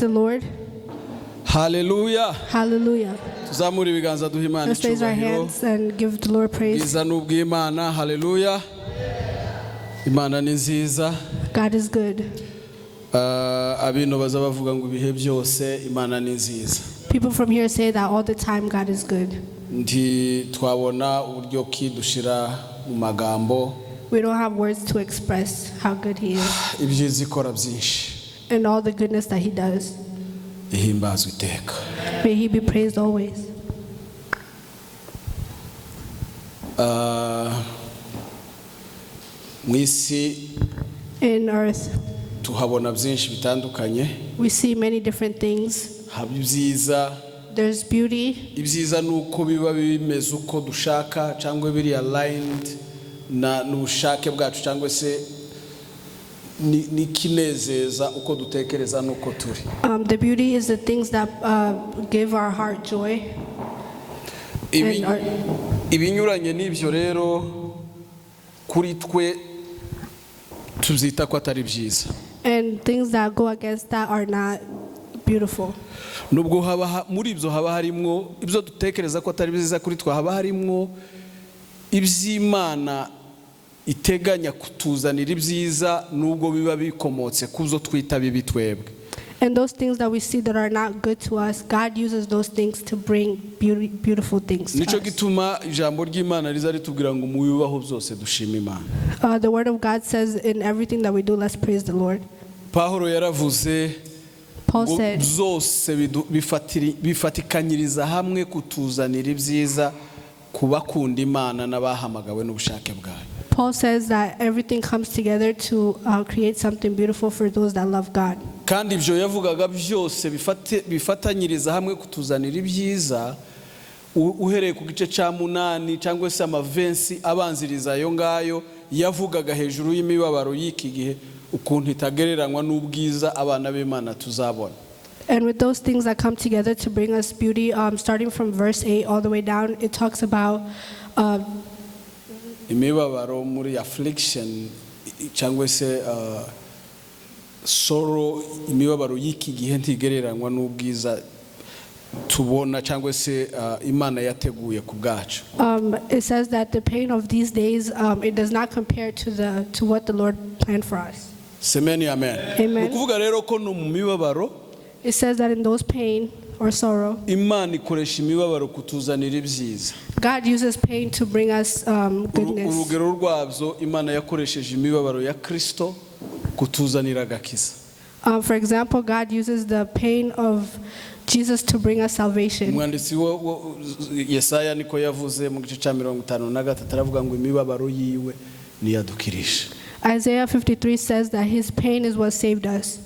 The Lord. Haleluya. Hallelujah. Tuzamure ibiganza duha Imana Let's raise our icyubahiro. Hands and give the Lord praise. Bwiza ni ubw'Imana. Haleluya, Imana ni nziza. God is good. Ah, abino baza bavuga ngo ibihe byose Imana ni nziza. People from here say that all the time, God is good. Nti twabona uburyo ki dushira mu magambo We don't have words to express how good He is ibyiza ikora byinshi. And all the goodness that He does. Ihimbazwa iteka. May He be praised always. Ah, mu isi In earth, tuhabona byinshi bitandukanye. We see many different things. Haba ibyiza. There's beauty. Ibyiza ni uko biba bimeze uko dushaka cyangwa biri aligned na n'ubushake bwacu cyangwa se n'ikinezeza uko dutekereza n'uko turi. The beauty is the things that give our heart joy. And our, Ibinyuranye n'ibyo rero kuri twe tubyita ko atari byiza. And things that go against that are not beautiful. Nubwo haba muri ibyo haba harimo ibyo dutekereza ko atari byiza kuri twe, haba harimo iby'Imana iteganya kutuzanira ibyiza nubwo biba bikomotse ku zo twita bibi twebwe. And those things that we see that are not good to us, God uses those things to bring beauty, beautiful things to Nicyo us. Gituma ijambo ry'Imana riza ritubwira ngo mu bibaho byose dushime Imana. The Word of God says in everything that we do, let's praise the Lord. Pawulo yaravuze Paul ngo said, byose bifatikanyiriza hamwe kutuzanira ibyiza ku bakunda Imana n'abahamagawe n'ubushake bwayo. Paul says that everything comes together to create something beautiful for those that love God. Kandi ibyo yavugaga byose bifatanyiriza hamwe kutuzanira ibyiza, uhereye ku gice cya 8 cyangwa se amaverse abanziriza ayo ngayo, yavugaga hejuru y'imibabaro y'iki gihe ukuntu itagereranywa n'ubwiza abana b'Imana tuzabona. And with those things that come together to bring us beauty, starting from verse 8 all the way down, it talks about Imibabaro muri affliction cyangwa se sorrow, imibabaro y'iki gihe ntigereranywa n'ubwiza tubona cyangwa se Imana yateguye ku bwacu. It says that the pain of these days, it does not compare to what the Lord planned for us. Semeni amen. Amen. Ni ukuvuga rero ko no mu mibabaro It says that in those pain or sorrow, Imana ikoresha imibabaro kutuzanira ibyiza. God uses pain to bring us goodness. Urugero rwabyo, Imana yakoresheje imibabaro ya Kirisito kutuzanira agakiza. For example, God uses the pain of Jesus to bring us salvation. Umwanditsi Yesaya niko yavuze mu gice cya 53, aravuga ngo imibabaro yiwe niyadukirisha. Isaiah 53 says that his pain is what saved us.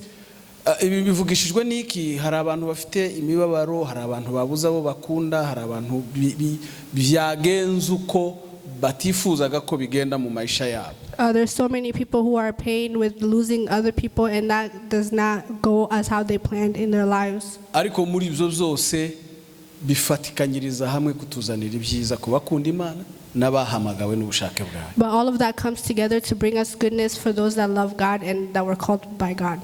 Ah, ibi bivugishijwe n'iki? Hari abantu bafite imibabaro, hari abantu babuze abo bakunda, hari abantu byagenze uko batifuzaga ko bigenda mu maisha yabo. There's so many people who are pained with losing other people, and that does not go as how they planned in their lives. Ariko muri ibyo byose bifatikanyiriza hamwe kutuzanira ibyiza ku bakunda Imana n'abahamagawe n'ubushake bwayo. But all of that comes together to bring us goodness for those that love God and that were called by God.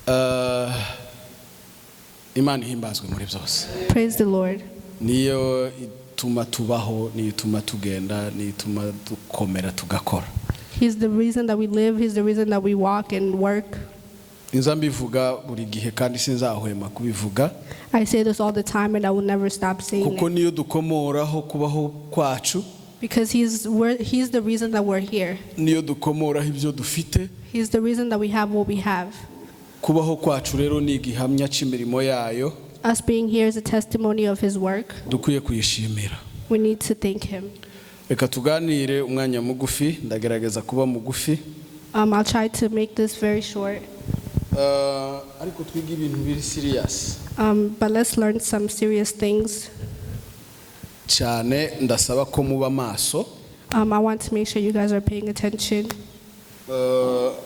Ah, Imana ihimbazwe muri byose. Praise the Lord. Niyo ituma tubaho, niyo ituma tugenda, niyo ituma dukomera tugakora. He's the reason that we live, He's the reason that we walk and work. Nza mbivuga buri gihe kandi sinzahwema kubivuga. I say this all the time and I will never stop saying Kuko it. Niyo dukomoraho kubaho kwacu. Because he's the reason that we're here. Niyo dukomoraho ibyo dufite. He's the reason that we have what we have. Kubaho kwacu rero ni igihamya cy'imirimo yayo. Us being here is a testimony of His work. Dukwiye kuyishimira. We need to thank Him. Reka tuganire umwanya mugufi, ndagerageza kuba mugufi. I'll try to make this very short, Ariko twige ibintu biri serious but let's learn some serious things. Cyane. Ndasaba ko muba maso. I want to make sure you guys are paying attention.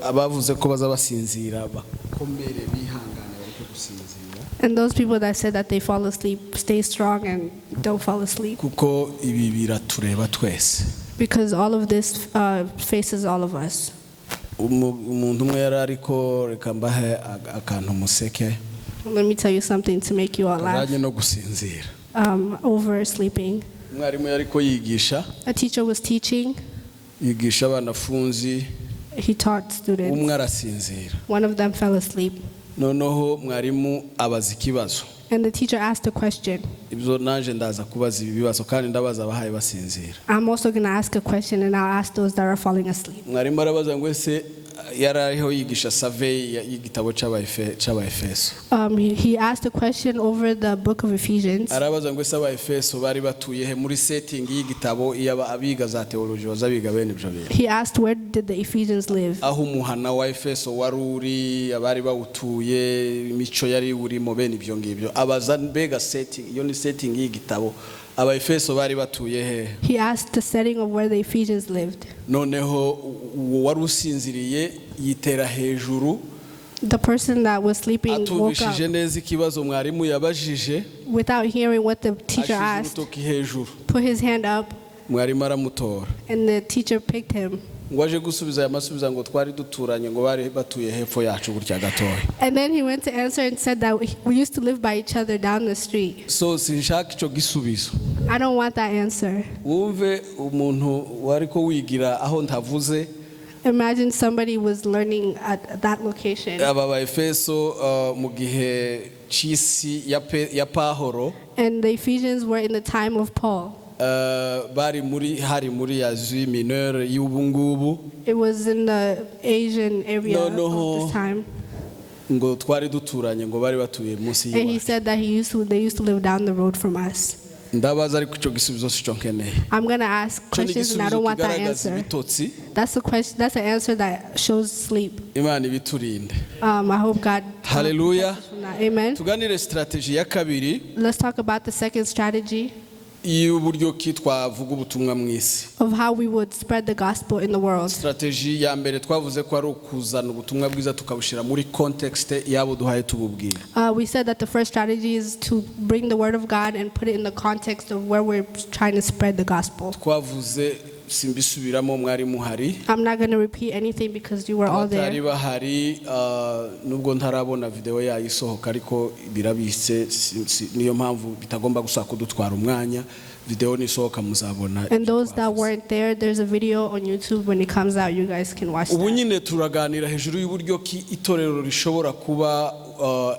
Abavuze ko baza basinzira bakomere bihangane bareke gusinzira. And those people that said that they fall asleep, stay strong and don't fall asleep. Kuko ibi biratureba twese. Because all of this faces all of us. Umuntu umwe yari ariko, reka mbahe akantu museke. Let me tell you something to make you all laugh. Kajyanye no gusinzira. Over sleeping. Umwarimu yariko yigisha, A teacher was teaching. Yigisha abanafunzi. He taught students. Umwe arasinzira. One of them fell asleep. Noneho mwarimu abaza ikibazo. And the teacher asked a question. Ibyo naje ndaza kubaza ibi bibazo kandi ndabaza abahaye basinzira. I'm also going to ask a question and I'll ask those that are falling asleep. Mwarimu arabaza ngo ese, yari ariho yigisha survey y'igitabo c'Abaefeso. He asked a question over the book of Ephesians. Arabaza ngo ese Abaefeso bari batuye he muri setting y'igitabo? Iyo abiga za theology baza biga bene ibyo bintu. He asked, where did the Ephesians live? Aho umuhana wa Efeso wari uri, abari bawutuye, imico yari urimo, bene ibyo ngibyo. Abaza mbega setting, iyo ni setting y'igitabo, Abaefeso bari batuye he? He asked the setting of where the Ephesians lived. Noneho uwo wari usinziriye yitera hejuru. The person that was sleeping woke Atumvishije up neza ikibazo mwarimu yabajije, without hearing what the teacher ashize asked, urutoki hejuru, put his hand up, mwarimu aramutora. And the teacher picked him. Ngo aje gusubiza aya masubiza ngo twari duturanye, ngo bari batuye hepfo yacu gutya gatoya. And then he went to answer and said that we used to live by each other down the street. So sinshaka icyo gisubizo. I don't want that answer. Wumve umuntu wari ko wigira aho ntavuze. Imagine somebody was learning at that location. Aba ba Efeso mu gihe c'isi ya Pahoro, And the Ephesians were in the time of Paul. Bari muri, hari muri Asie Mineure y'ubu ngubu. It was in the Asian area No, of this time. Ngo twari duturanye, ngo bari batuye munsi And he y'iwacu. said that they used to live down the road from us. Ndabaza ariko icyo gisubizo si cyo nkeneye. I'm gonna ask Icyo ni questions and I igisubizo don't want that kigaragaza answer. ibitotsi. That's the question. That's an answer that shows sleep. Imana ibiturinde. I hope God Hallelujah. protects us from that. Amen. Tuganire strategy ya kabiri Let's talk about the second strategy y'uburyo ki twavuga ubutumwa mu isi. Of how we would spread the gospel in the world. Strategy ya mbere twavuze ko ari ukuzana ubutumwa bwiza tukabushyira muri context y'abo duhaye tububwira. We said that the first strategy is to bring the word of God and put it in the context of where we're trying to spread the gospel. Twavuze, simbisubiramo, mwari muhari. I'm not going to repeat anything because you were all Abatari there. bahari, nubwo ntarabona video yayo isohoka ariko birabitse, niyo mpamvu bitagomba gusa kudutwara umwanya. Video nisohoka muzabona And ibyo those that twavuze. Weren't there, there's a video on YouTube. When it comes out, you guys can watch Ubu that. Nyine turaganira hejuru y'uburyo ki itorero rishobora kuba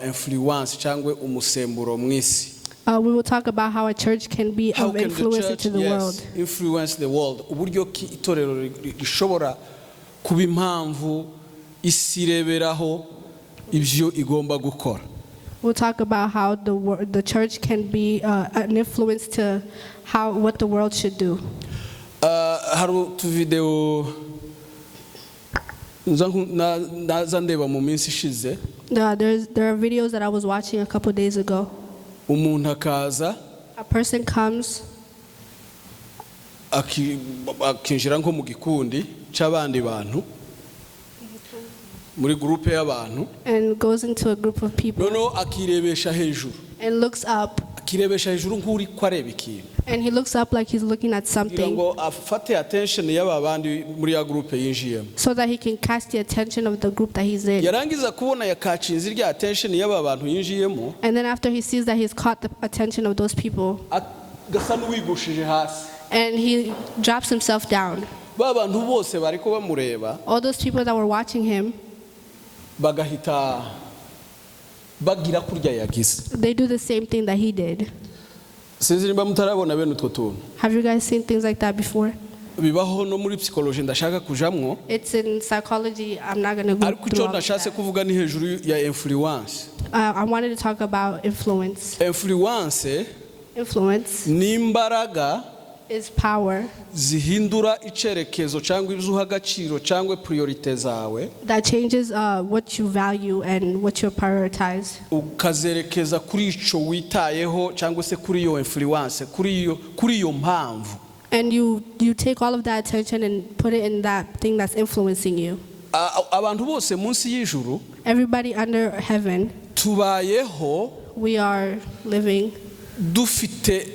influence cyangwa umusemburo mu isi. We will talk about how a church can be How of can the influence church, into the world. Yes, influence the world? Uburyo ki itorero rishobora kuba impamvu isi ireberaho ibyo igomba gukora. We'll talk about how the church can be an influence to how what the world should do. Hari utuvideo naza ndeba mu minsi ishize. There are videos that I was watching a couple days ago. Umuntu akaza, A person comes akinjira nko mu gikundi cy'abandi bantu, muri groupe y'abantu, and goes into a group of people noneho akirebesha hejuru, and looks up, akirebesha hejuru nk'uri ko areba ikintu, and he looks up like he's looking at kugira something ngo afate attention y'aba bandi muri ya groupe yinjiyemo. So that he can catch the attention of the group that he's in. Yarangiza kubona yakacinze irya attention y'aba bantu yinjiyemo, And then after he sees that he's caught the attention of those people, agasa n'uwigushije hasi, and he drops himself down. Ba bantu bose bari ko bamureba All those people that were watching him, bagahita bagira kurya yagize. They do the same thing that he did. Sinzi niba mutarabona bene utwo tuntu. Have you guys seen things like that before? Bibaho no muri psychology, ndashaka kujamwo. It's in psychology. I'm not going to go Ariko through icyo all of nashatse that. Kuvuga ni hejuru ya influence. I wanted to talk about influence. Influence Influence ni imbaraga is power zihindura icyerekezo cyangwa ibyo uha agaciro cyangwa priorité zawe, that changes what you value and what you prioritize. Ukazerekeza kuri icyo witayeho cyangwa se kuri iyo influence, kuri iyo mpamvu. And you take all of that attention and put it in that thing that's influencing you. Abantu bose munsi y'ijuru, Everybody under heaven, tubayeho we are living dufite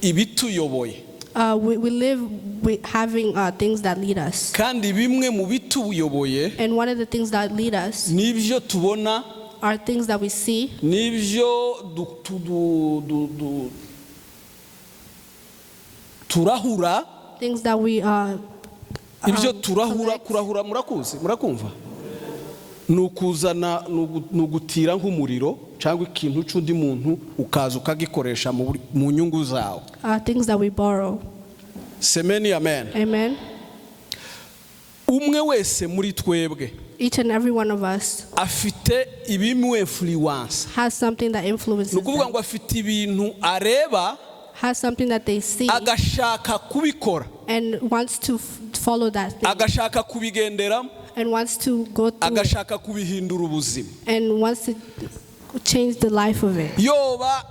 ibituyoboye. We live with having things that lead us. Kandi bimwe mu bituyoboye And one of the things that lead us n'ibyo tubona, are things that we see, n'ibyo turahura, things that we ibyo turahura. Collect. Kurahura murakuzi, murakumva, ni ukuzana, ni ugutira nk'umuriro cyangwa ikintu cy'undi muntu ukaza ukagikoresha mu nyungu zawe. Things that we borrow. Semeni amen. Amen. Umwe wese muri twebwe Each and every one of us afite ibimu influence. has something that influences Ni ukuvuga them, ngo afite ibintu areba, has something that they see agashaka kubikora, and wants to follow that thing agashaka kubigenderamo, and wants to go through it agashaka kubihindura ubuzima, and wants to change the life of it. Yoba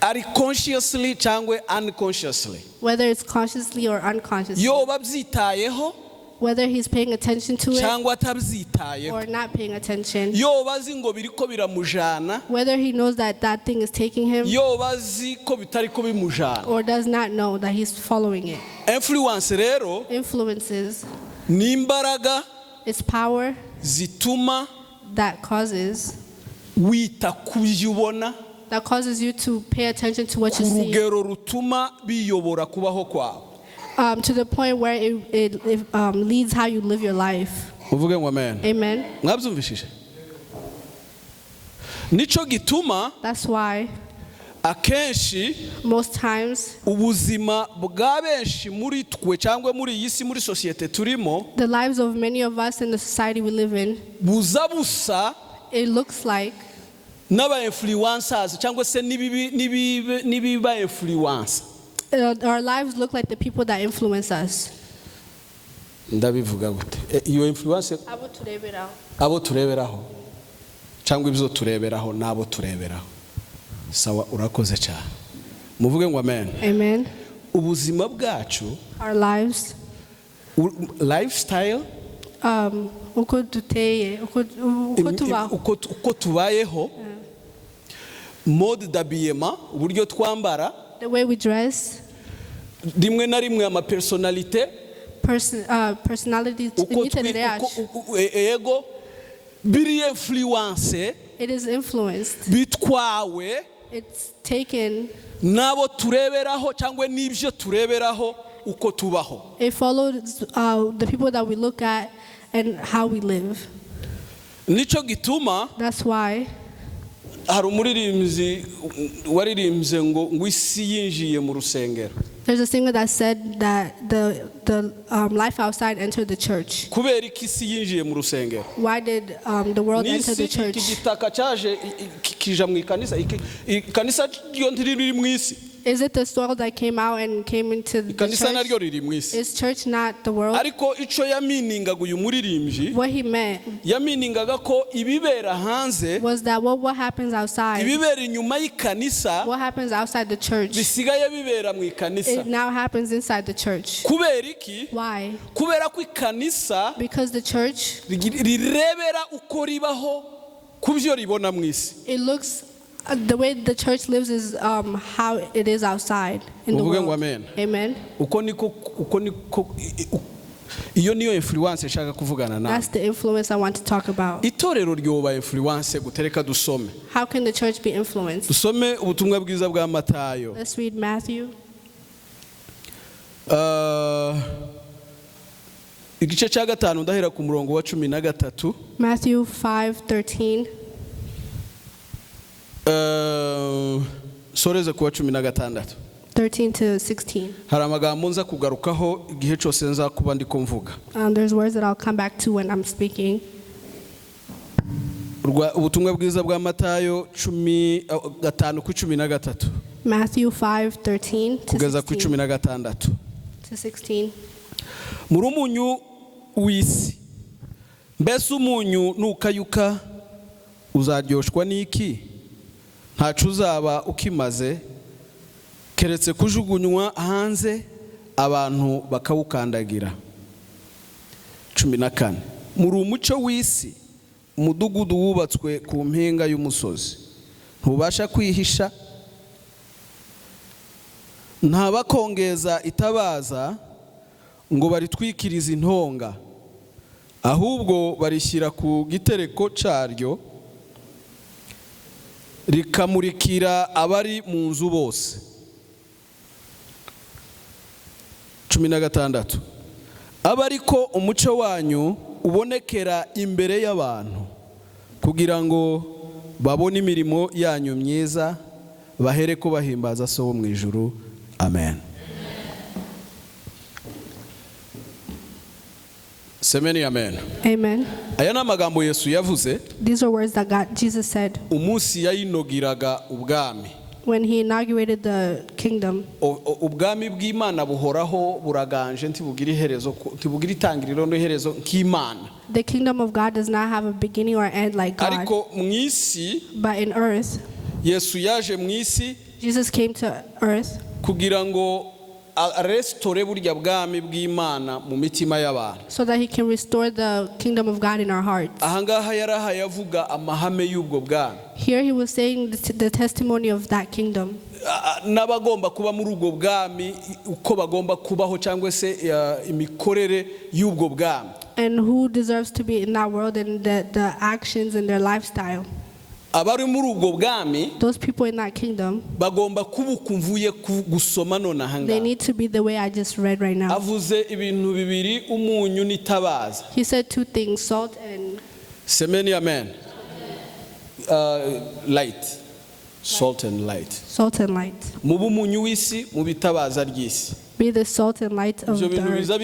ari consciously cyangwa unconsciously, Whether it's consciously or unconsciously, yoba abyitayeho whether he's paying attention to it cyangwa atabyitayeho, or not paying attention, yoba azi ngo biri ko biramujana, whether he knows that that thing is taking him yoba azi ko bitari ko bimujana. or does not know that he's following it. Influence rero Influences, ni imbaraga it's power zituma that causes wita ku byo ubona that causes you to pay attention to what ku you see, rugero rutuma biyobora kubaho kwawe. To the point where it leads how you live your life. Uvuge ngo amen. Amen. Mwabyumvishije? Nicyo gituma That's why akenshi most times ubuzima bwa benshi muri twe cyangwa muri iyi si, muri sosiyete turimo, the lives of many of us in the society we live in, buza busa it looks like n'aba influencers cyangwa se n'ibiba influence. Our lives look like the people that influence us. Ndabivuga gute? Iyo influence, abo tureberaho cyangwa ibyo tureberaho n'abo tureberaho. Sawa, urakoze cyane. Muvuge ngo amen. Amen. Ubuzima bwacu, Our lives, lifestyle, uko duteye, uko tubaho, uko tubayeho, mode d'habillement, uburyo twambara, the way we dress, rimwe na rimwe amapersonnalité, personality, uko imyitwarire yacu, ego biri influence, it is influenced. Bitwawe It's taken. n'abo tureberaho cyangwa n'ibyo tureberaho uko tubaho. It follows the people that we look at and how we live. Nicyo gituma That's why hari umuririmbyi waririmbye ngo isi yinjiye mu rusengero. There's a singer that said that the life outside entered the church. Kubera ko isi yinjiye mu rusengero? Why did the world enter N'isi the iki church? Gitaka cyaje kija mu ikanisa, ikanisa ryo ntiriri mu isi? Is it the soil that came out and came into the Ikanisa church? Naryo riri mu isi. Is church not the world? Ariko icyo yaminingaga uyu muririmbyi, What he meant yaminingaga ko ibibera hanze, was that what happens outside, ibibera inyuma y'ikanisa, what happens outside the church, bisigaye bibera mu ikanisa. it now happens inside the church. Kubera iki? Why? Kubera ko ikanisa Because the church, rirebera uko ribaho ku byo ribona mu isi. It looks, the way the church lives is how it is outside in the Uvuge ngo world. amen. Amen. Uko niko iyo niyo influence nshaka kuvugana nawe. That's the influence I want to talk about. Itorero ryoba influence gutereka dusome. How can the church be influenced? Dusome ubutumwa bwiza bwa Matayo. Let's read Matthew, Igice cya 5, ndahera ku murongo wa 13. Matthew 5:13. Soreze ku wa 16. 13 to 16. Hari amagambo nza kugarukaho igihe cyose nza kuba ndi kumvuga. There's words that I'll come back to when I'm speaking. Ubutumwa bwiza bwa Matayo 5 ku 13 Matthew 5:13 to kugeza ku 16. 16. To 16. Muri umunyu w'isi, mbese umunyu nukayuka uzaryoshwa n'iki? Ntacu uzaba ukimaze keretse kujugunywa hanze abantu bakawukandagira. 14. Muri umucyo w'isi. Umudugudu wubatswe ku mpinga y'umusozi ntubasha kwihisha. Ntabakongeza itabaza ngo baritwikirize intonga, ahubwo barishyira ku gitereko cyaryo, rikamurikira abari mu nzu bose. 16. Abe ariko umucyo wanyu ubonekera imbere y'abantu, kugira ngo babone imirimo yanyu myiza, bahere ko bahimbaza So wo mu ijuru. Amen. Semeni amen. Amen. Aya ni amagambo Yesu yavuze These are words that God, Jesus said umunsi yayinogiraga ubwami. When he inaugurated the kingdom. Ubwami bw'Imana buhoraho, buraganje, ntibugira iherezo, ntibugira itangiriro n'iherezo nk'Imana. The kingdom of God does not have a beginning or end like God. Ariko mu isi, But in earth, Yesu yaje mu isi Jesus came to earth kugira ngo arestore burya bwami bw'Imana mu mitima y'abantu. So that he can restore the kingdom of God in our hearts. Ahangaha yarahaye avuga amahame y'ubwo bwami. Here he was saying the testimony of that kingdom N'abagomba kuba muri ubwo bwami uko bagomba kubaho, cyangwa se imikorere y'ubwo bwami. And who deserves to be in that world and the actions and their lifestyle. Abari muri ubwo bwami Those people in that kingdom, bagomba kuba uku mvuye gusoma none they ahangaha. Need to be the way I just read right now. Avuze ibintu bibiri, umunyu n'itabaza. He said two things, salt and Semeni amen. Light, salt and light. Salt and light. Mube umunyu w'isi, mu bitabaza ry'isi. Be the salt and light of Ibyo the bintu earth. biza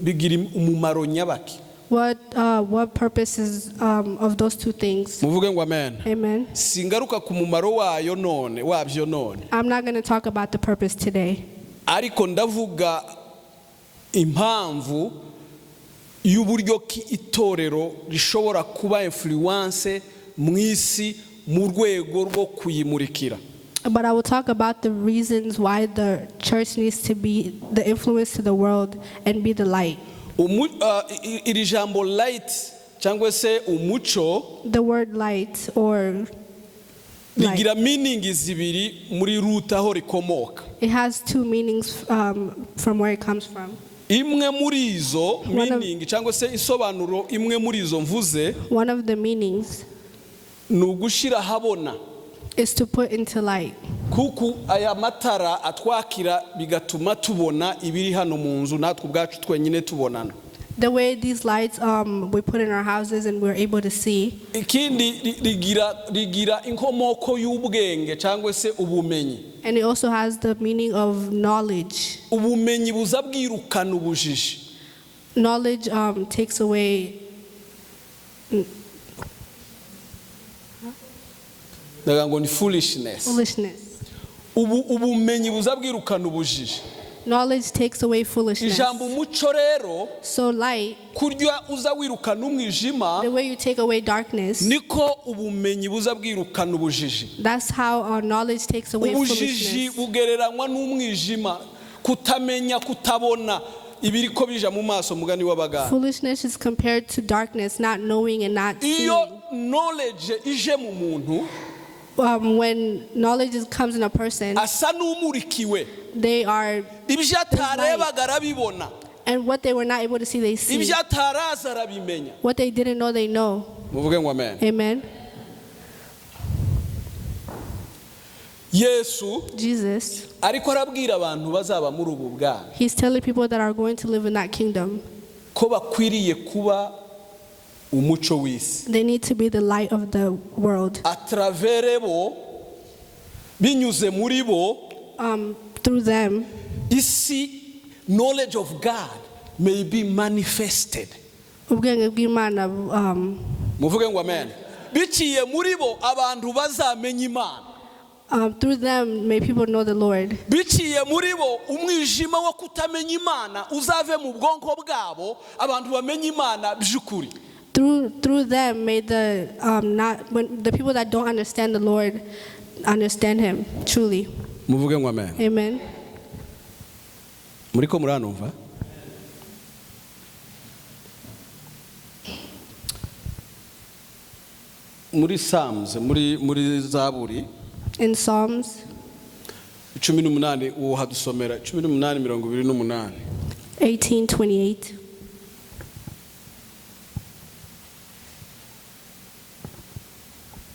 bigira umumaro nyabaki? What purpose is of those two things? Muvuge ngo amen. Amen. Singaruka ku mumaro wayo none, wabyo none. I'm not going to talk about the purpose today, Ariko ndavuga impamvu y'uburyo ki itorero rishobora kuba influence mu isi mu rwego rwo kuyimurikira. But I will talk about the reasons why the church needs to be the influence to the world and be the light. Iri jambo light cyangwa se umuco The word light or light, rigira meaning zibiri muri root aho rikomoka. It has two meanings from where it comes from. Imwe muri izo One of- meaning cyangwa se isobanuro imwe muri izo mvuze One of the meanings ni ugushyira ahabona. Is to put into light. Kuko aya matara atwakira bigatuma tubona ibiri hano mu nzu, natwe ubwacu twenyine tubonana. The way these lights we put in our houses and we're able to see. Ikindi rigira inkomoko y'ubwenge cyangwa se ubumenyi. And it also has the meaning of knowledge. Ubumenyi buza bwirukana ubujiji. Knowledge takes away Ndagira ngo ni foolishness. Foolishness. Ubu ubumenyi buza bwirukana ubujiji. Knowledge takes away foolishness. Ijambo umuco rero, So light, kurya uza wirukana umwijima, the way you take away darkness, niko ubumenyi buza bwirukana ubujiji. That's how our knowledge takes away Ubujiji foolishness. Bugereranywa n'umwijima, kutamenya, kutabona ibiri ko bija mu maso, mugani w'abaganga. Foolishness is compared to darkness, not knowing and not Iyo seeing. Knowledge ije mu muntu, When knowledge comes in a person, asa n'umurikiwe. They are, Ibyo atarebaga arabibona. And what they were not able to see, they see. Ibyo atarazi arabimenya. What they didn't know, they know. Muvuge ngo amen. Amen. Yesu Jesus, ariko arabwira abantu bazaba muri ubu bwami he's telling people that are going to live in that kingdom, ko bakwiriye kuba umuco w'isi. They need to be the light of the world. À travers bo, binyuze muri bo, Through them, isi knowledge of God may be manifested. Ubwenge bw'Imana, Muvuge ngo amen. Biciye muri bo abantu bazamenya Imana. Through them, may people know the Lord. Biciye muri bo umwijima wo kutamenya Imana uzave mu bwonko bwabo, abantu bamenye Imana by'ukuri. Through them, may the not when the people that don't understand the Lord understand Him truly. Muvuge ngo amen. Amen. Muri ko muranumva? Muri Psalms, muri Zaburi, In Psalms, 18, uwo hadusomera 18:28. 18:28.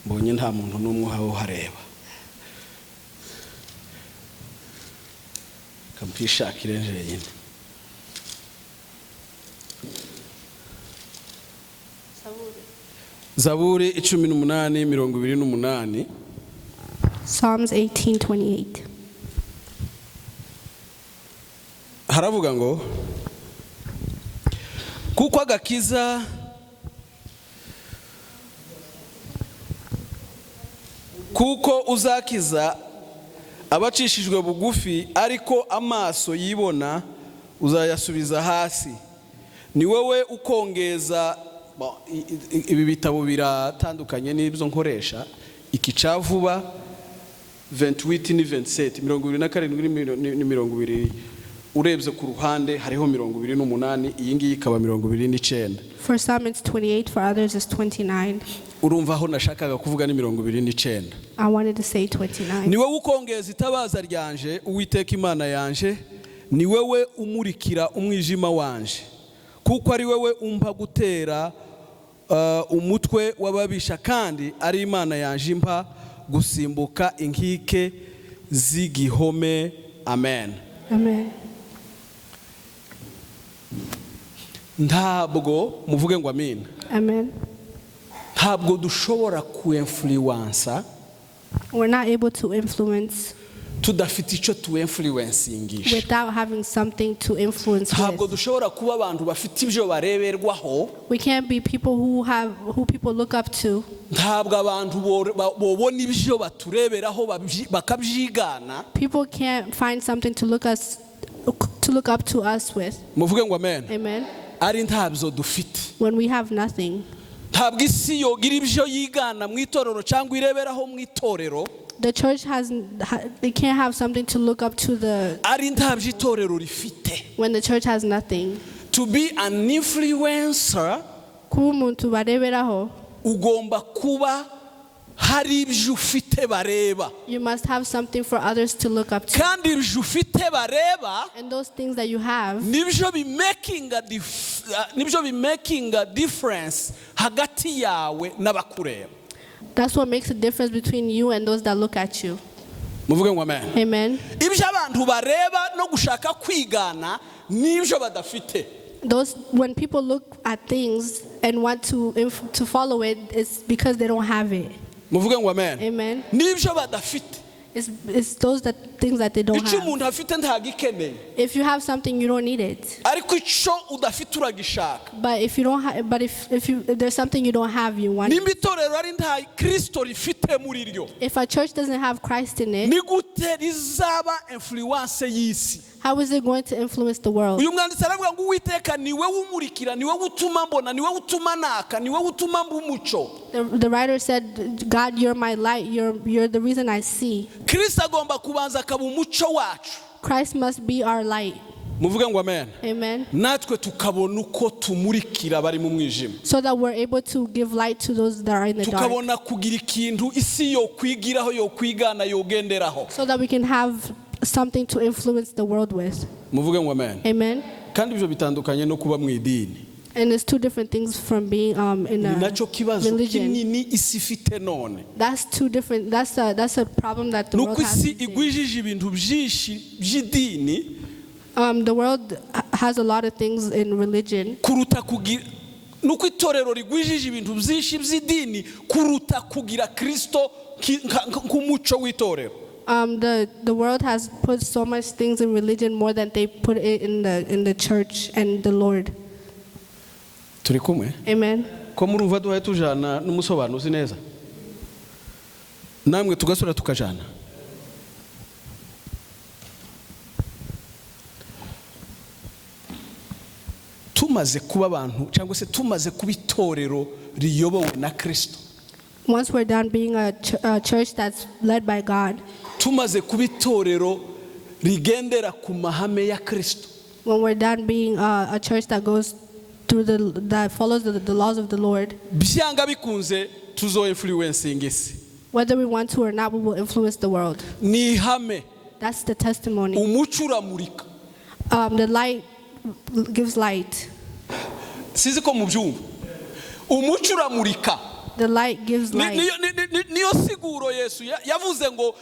Mbonye nta muntu n'umwe uhawe uhareba, kampishakire njyenyine. Zaburi 18:28. Psalms 18:28. Haravuga ngo kuko agakiza kuko uzakiza abacishijwe bugufi, ariko amaso yibona uzayasubiza hasi. Ni wowe ukongeza. Bon, ibi bitabo biratandukanye n'ibyo nkoresha. Iki cya vuba 28 ni 27, 27 ni 20. Urebye ku ruhande hariho 28, iyi ngiyi ikaba 29. For some it's 28, for others it's 29. Urumva aho nashakaga kuvuga ni 29. I wanted to say 29. Ni wowe ukongeza itabaza ryanje, Uwiteka Imana yanje, ni wowe umurikira umwijima wanje, kuko ari wowe umpa gutera umutwe w'ababisha, kandi ari Imana yanje impa gusimbuka inkike z'igihome. Amen. Amen. Ntabwo muvuge ngo amina. Amen. Ntabwo dushobora kuinfluensa We're not able to influence tudafite icyo tuinfluencingisha. without having something to influence Ntabwo with. dushobora kuba abantu bafite ibyo bareberwaho. We can't be people who people look up to. Ntabwo abantu bobona ibyo batureberaho bakabyigana. People can't find something to look up to us with. Muvuge ngo amen. Amen. Ari ntabyo dufite. When we have nothing. Ntabwo isi yogira ibyo yigana mu itorero cyangwa ireberaho mu itorero The church has they can't have something to look up to the ari ntabyo itorero rifite. when the church has nothing. To be an influencer, Kuba umuntu bareberaho, ugomba kuba hari ibyo ufite bareba. you must have something for others to look up to. Kandi ibyo ufite bareba And those things that you have, nibyo bimakinga difference hagati yawe n'abakureba. that's what makes a difference between you and those that look at you. Muvuge ngo amen. Amen. Ibyo abantu bareba no gushaka kwigana n'ibyo badafite. Those when people look at things and want to follow it, it's because they don't have it. Muvuge ngo amen. Amen. N'ibyo badafite. It's those that things that they don't Icyo have. umuntu afite ntagikeneye, If you have something, you don't need it. ariko icyo udafite uragishaka. But if you don't have, but if there's something you don't have, you want it. Nimba itorero ari nta Kirisito rifite muri ryo, If a church doesn't have Christ in it, ni gute rizaba influence y'isi? how is it going to influence the world? Uyu mwanditsi aravuga ngo Uwiteka ni wowe umurikira, ni wowe utuma mbona, ni wowe utuma naka, ni wowe utuma mba umucyo. The writer said, "God, you're my light. You're the reason I see." Kirisito agomba kubanza akaba umucyo wacu. Christ must be our light. Muvuge ngo amen. Amen. Natwe tukabona uko tumurikira abari mu mwijima. So that we're able to give light to those that are in the dark. Tukabona kugira ikintu isi yokwigiraho, yokwigana, yogenderaho. So that we can have something to influence the world with. Muvuge ngo amen. Amen. Kandi ibyo bitandukanye no kuba mu idini. And it's two different things from being in Ni a nacyo kibazo religion. kinini isi ifite none. That's two different. That's a problem that the Ni world uko has. isi These days. igwijije ibintu byinshi by'idini The world has a lot of things in religion kuruta kugira, nuko itorero rigwijije ibintu byinshi by'idini kuruta kugira Kristo nk'umuco w'itorero. The world has put so much things in religion more than they put it in the church and the Lord. Turi kumwe? Amen. Ko murumva duhaye tujana n'umusobanuzi neza, namwe tugasura tukajana. Tumaze kuba abantu cyangwa se tumaze kuba itorero riyobowe na Kristo, Once we're done being a church that's led by God, tumaze kuba itorero rigendera ku mahame ya Kristo, when we're done being a church that goes through the that follows the laws of the Lord, byanga bikunze tuzo influencing isi. whether we want to or not, we will influence the world. Ni ihame. That's the testimony. Umuco uramurika. The light gives light. Sinzi ko mubyumva, umuco uramurika. The light gives light. Niyo siguro Yesu yavuze ngo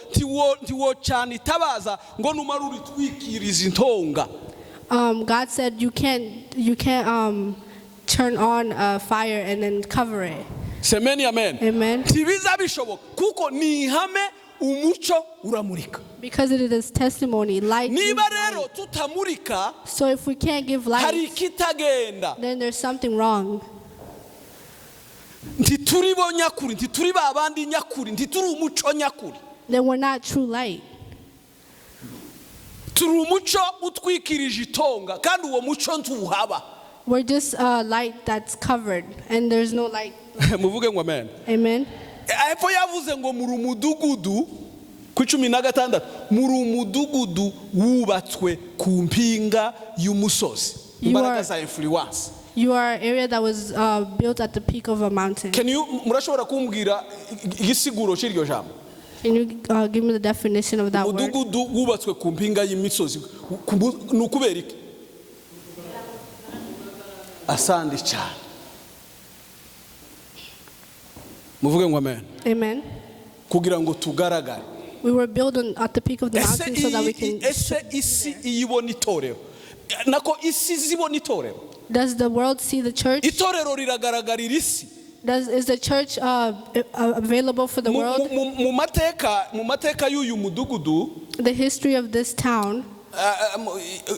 ntiwocana itabaza ngo numara uritwikiriza intonga. God said you can't turn on a fire and then cover it. Semeni amen. Amen. Ntibiza bishoboka kuko ni ihame, umuco uramurika. Because it is testimony. Light gives Niba rero light. tutamurika, So if we can't give hari light, ikitagenda. then there's something wrong. Ntituri bo nyakuri, ntituri ba bandi nyakuri, ntituri umuco nyakuri. Then we're not true light. Turi umuco utwikirije itonga kandi uwo muco ntuhaba. We're just a light that's covered and there's no light. Muvuge ngo amen. Amen. Epfo yavuze ngo muri umudugudu ku 16, muri umudugudu wubatswe ku mpinga y'umusozi. Imbaraga za influence. You are an area that was built at the peak of a mountain. Can you, murashobora kumbwira igisiguro cy'iryo jambo? Can you give me the definition of that word? Umudugudu wubatswe ku mpinga y'imisozi ni ukubera iki? Asandi cyane, muvuge ngo amen. Amen. Kugira ngo tugaragare. We were built at the peak of the Ese mountain so that we can. Ese isi iyibona itorero, nako isi zibona itorero? Does the world see the church? Itorero riragaragarira isi? Is the church available for the world? Mu mateka y'uyu mudugudu, The history of this town,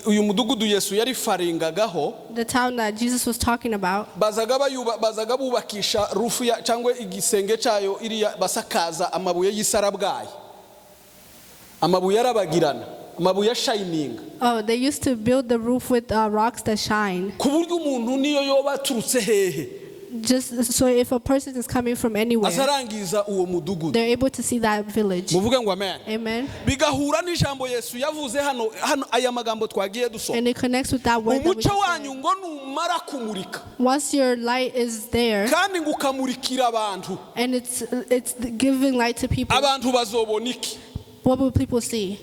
uyu mudugudu Yesu yarifaringagaho, the town that Jesus was talking about, bazaga bubakisha roof ya cyangwa igisenge cyayo iriya basakaza amabuye y'isarabwayi, amabuye arabagirana, amabuye ashayininga. Oh, they used to build the roof with rocks that shine. Ku buryo umuntu niyo yoba aturutse hehe, Just so if a person is coming from anywhere, azarangiza uwo mudugudu. They're able to see that village. Muvuge ngo amen. Amen. Bigahura n'ijambo Yesu yavuze hano, aya magambo twagiye dusoma. And it connects with that word that we Umuco just said. wanyu ngo numara kumurika, Once your light is there kandi ngo ukamurikira abantu, and it's giving light to people, abantu bazobona iki? What will people see?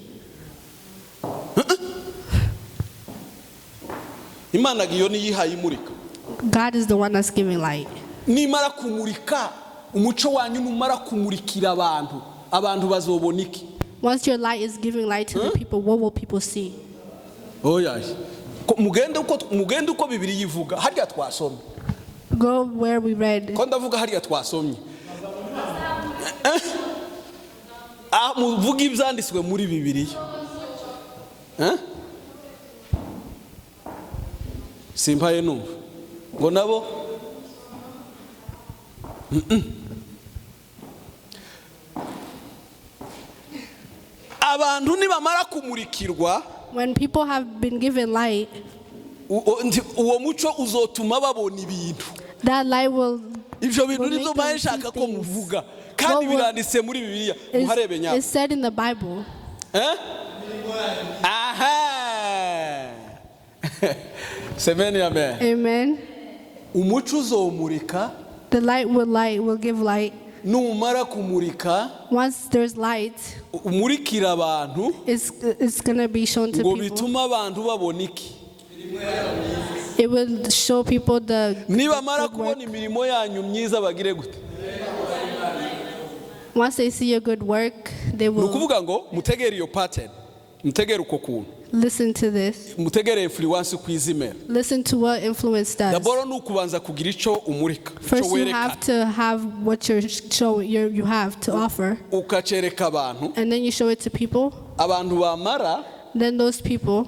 Imana iyo niyihaye imurika. God is the one that's giving light. Nimara kumurika, umuco wanyu numara kumurikira abantu, abantu bazobona iki? Once your light is giving light to the people, what will people see? Oya. Mugende uko Bibiliya ivuga harya twasomye. Go where we read. Ko ndavuga harya twasomye. Eh? Ah, muvuge ibyanditswe muri Bibiliya. Eh? Simpaye numva ngo nabo. Abantu nibamara kumurikirwa, When people have been given light, uwo muco uzotuma babona ibintu. That light will Ibyo bintu will nibyo make mbaye them see nshaka ko things. muvuga kandi biranditse muri Bibiliya, muharebe nyabwo. It's said in the Bible. Eh? Aha, semeni amen. Amen. Umuco uzomurika. The light will give light. Numara kumurika, Once there's light, umurikira abantu, it's gonna be shown to ngo people. bitume abantu babona iki? It will show people the Nibamara good work. kubona imirimo yanyu myiza bagire gute? Once they see your good work, they Ni will ukuvuga ngo mutegere iyo pattern, mutegere uko kuntu, listen to this. Mutegere influence ku izimera. Listen to what influence does. D'abord ni ukubanza kugira icyo umurika, icyo First, you werekana, have to have what you're showing, you have to offer, ukacereka abantu. And then you show it to people. Abantu bamara, Then those people,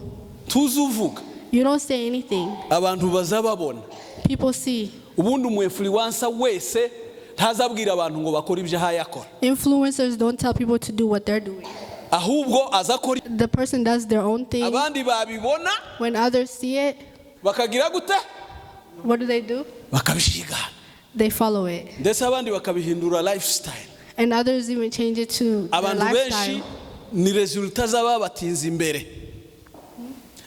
tuzuvuga, you don't say anything. Abantu bazababona. People see. Ubundi umu influencer wese ntazabwira abantu ngo bakore ibyo ahaye akora. Influencers don't tell people to do what they're doing. Ahubwo aza akora, The person does their own thing. Abandi babibona, When others see it, bakagira gute? What do? Bakabishigana. They follow it. Ndetse abandi bakabihindura lifestyle. And others even change it to their Abantu benshi lifestyle. Ni résultat z'ababatinze imbere.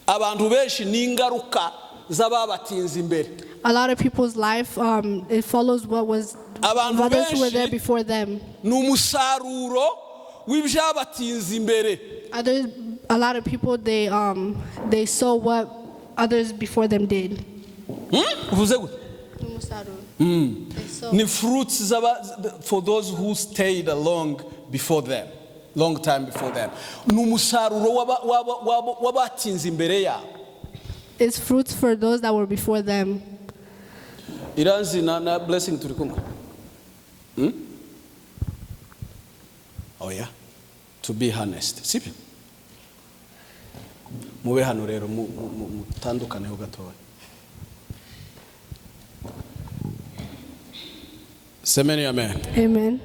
Abantu benshi ni ingaruka z'ababatinze imbere. A lot of people's life, it follows what was Abantu others who were there benshi before them. ni umusaruro w'ibyabatinze imbere. Others, a lot of people, they sow what others before them did. Uvuze gute? They sow. Ni fruits for those who stayed along before them, long time before them. Ni umusaruro w'abatinze imbere yabo. It's fruits for those that were before them. Iranzi na Blessing, turi kumwe? Hmm? Oh yeah, to be honest, sibyo? Mube hano rero, mutandukaneho gatoya. Semeni amen. Amen.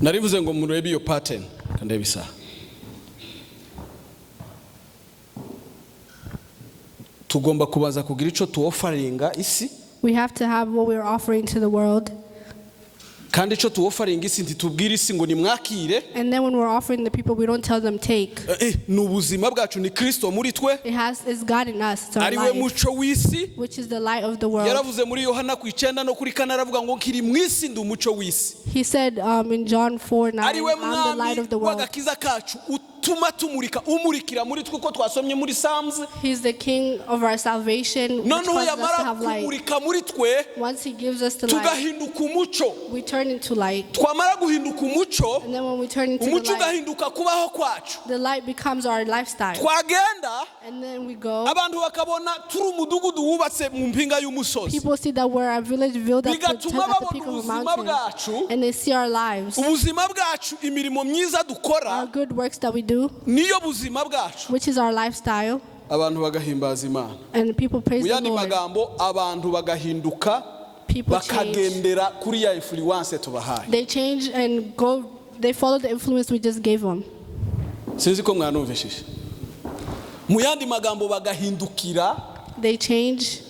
Narivuze ngo murebe iyo pattern. Kandebe isaha. Tugomba kubanza kugira ico tuofferinga isi. We have to have what we're offering to the world. Kandi ico tuofferinga isi, ntitubwire isi ngo nimwakire. And then when we're offering the people, we don't tell them take. Ni ubuzima bwacu, ni Kristo muri twe. It's God in us. It's our Ari we life, muco w'isi. which is the light of the world. Yaravuze muri Yohana ku 9 no kuri 4, aravuga ngo nkiri mu isi ndi umuco w'isi. He said in John 4:9, Ari we I'm the light mwami of the world. w'agakiza kacu, utuma tumurika, umurikira muri twe, uko twasomye muri Psalms. He's the king of our salvation, which Noneho causes us to yamara have light. kumurika muri twe, Once he gives us the light, tugahinduka umuco. we turn into light. Twamara guhinduka umuco, And then when we turn into the umuco light, ugahinduka kubaho kwacu. the light becomes our lifestyle. Twagenda, And then we go. abantu bakabona turi umudugudu wubatse mu mpinga y'umusozi. People see that we're a village built Bigatuma at the peak babona of a ubuzima mountain. bwacu. And they see our lives, Ubuzima bwacu, imirimo myiza dukora, our good works that we do, niyo buzima bwacu. which is our lifestyle. Abantu bagahimbaza Imana. And people praise Mu the yandi Lord. magambo, abantu bagahinduka, People change. bakagendera kuri ya influence tubahaye. They change and go, they follow the influence we just gave them. Sinzi ko mwanumvishije. Mu yandi magambo, bagahindukira, They change,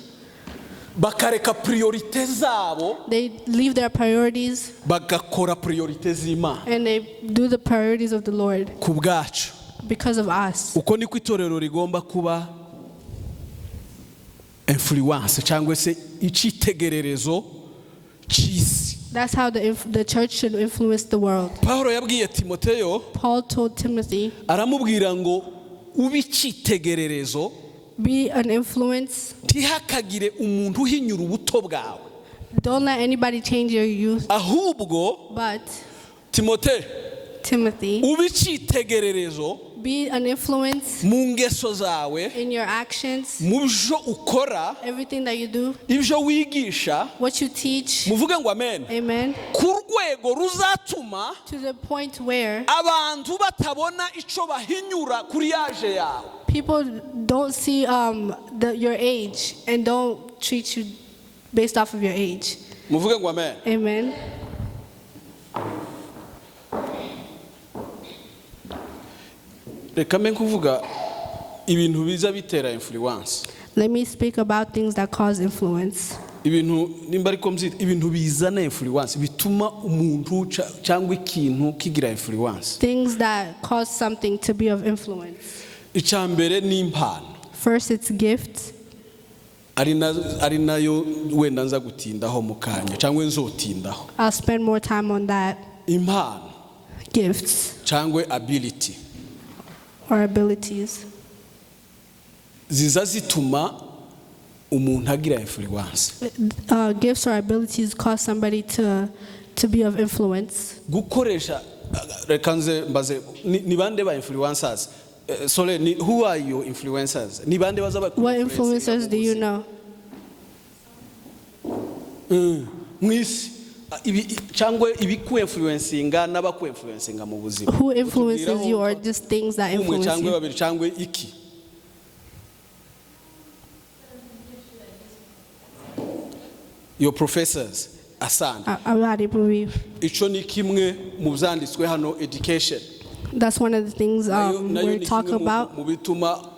bakareka priorité zabo, they leave their priorities, bagakora priorité z'Imana and they do the priorities of the Lord ku bwacu. because of us. Uko niko itorero rigomba kuba influence cyangwa se icyitegererezo cy'isi. That's how the church should influence the world. Pawulo yabwiye Timoteyo, Paul told Timothy, aramubwira ngo ube icyitegererezo, be an influence. ntihakagire umuntu uhinyura ubuto bwawe. Don't let anybody change your youth. Ahubwo But Timote, Timothy, ube icyitegererezo be an influence mu ngeso zawe, in your actions, mu byo ukora, everything that you do, ibyo wigisha. what you teach. Muvuge ngo amen. Amen. Ku rwego ruzatuma To the point where abantu batabona icyo bahinyura kuri âge yawe. people don't see your age and don't treat you based off of your age. Muvuge ngo amen. Amen. Reka mbe kuvuga ibintu biza bitera influence. Let me speak about things that cause influence. Ibintu nimba ariko mbyita ibintu bizana influence, bituma umuntu cyangwa ikintu kigira influence. Things that cause something to be of influence. Icya mbere ni impano. First, it's gifts. Ari nayo wenda nza gutindaho mu kanya cyangwa nzotindaho. I'll spend more time on that. Impano Gifts cyangwa ability or abilities ziza zituma umuntu agira influence. Gifts or abilities cause somebody to be of influence. Gukoresha, reka nze mbaze, ni bande ba influencers? Sorry, who are your influencers? Ni bande baza baku What influencers do you know? Mu isi? Cyangwa ibiku influencinga n'abaku influencinga mu buzima. Who influences you or just things that Umwe influence cyangwa you? babiri cyangwa iki? Your professors, asante. Abarimu biwe. Ico ni kimwe mu byanditswe hano, education. That's one of the things Nayo we're ni talking kimwe about. mu bituma